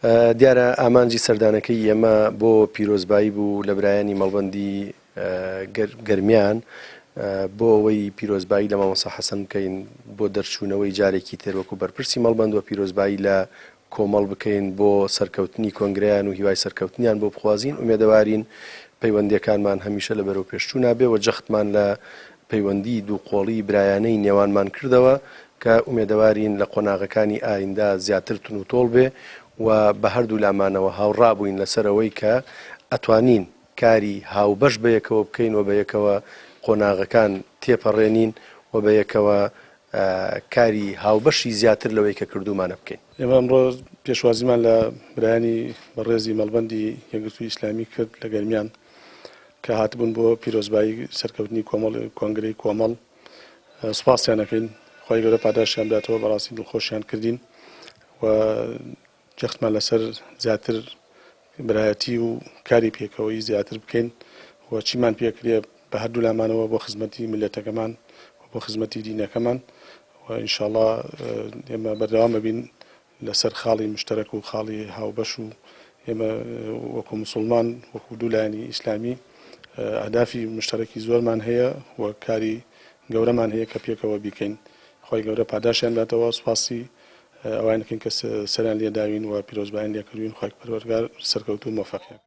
دیارە ئامانجی سەردانەکەی ئێمە بۆ پیرۆزبایی بوو لە برایانی مەڵبەندی گەرمیان بۆ ئەوەی پیرۆزبایی لە مامۆستا حەسەن بکەین بۆ دەرچوونەوەی جارێکی تر وەکو بەرپرسی مەڵبەند وە پیرۆزبایی لە کۆمەڵ بکەین بۆ سەرکەوتنی کۆنگرەیان و هیوای سەرکەوتنیان بۆ بخوازین ئومێدەوارین پەیوەندیەکانمان هەمیشە لە بەرەوپێشچوونا بێ و جەختمان لە پەیوەندی دووقۆڵی برایانەی نێوانمان کردەوە کە ئومێدەوارین لە قۆناغەکانی ئایندە زیاتر تونوتۆڵ بێ و بە هەردوولامانەوە هاوڕا بووین لەسەر ئەوەی کە ئەتوانین کاری هاوبەش بەیەکەوە بکەین و بەیەکەوە قۆناغەکان تێپەڕێنین و بەیەکەوە کاری هاوبەشی زیاتر لەوەی کە کردوومانە بکەین. ئێمە ئەمڕۆ پێشوازیمان لە برایانی بەڕێزی مەڵبەندی یەکگرتووی ئیسلامی کرد لە گەرمیان کە هاتبوون بۆ پیرۆزبایی سەرکەوتنی کۆمەڵ کۆنگرەی کۆمەڵ سوپاسیان ئەکەین خوای گەورە پاداشتیان بداتەوە بەڕاستی دڵخۆشیان کردین و جەختمان لەسەر زیاتر برایەتی و کاری پێکەوەیی زیاتر بکەین و چیمان پێکرێ بە هەردوو لامانەوە بۆ خزمەتی میللەتەکەمان و بۆ خزمەتی دینەکەمان و ئینشاڵا ئێمە بەردەوام ئەبین لەسەر خاڵی مشتەرەک و خاڵی هاوبەش و ئێمە وەکو مسوڵمان وەکو دوو لایەنی ئیسلامی ئەهدافی مشتەرەکی زۆرمان هەیە و کاری گەورەمان هەیە کە پێکەوە بیکەین خوای گەورە پاداشیان بداتەوە سوپاسی ئەوانەکەین کە سەریان لێداوین و پیرۆزبایان لێکردوین خوای پەروەردگار سەرکەوتوو مۆفەقیان.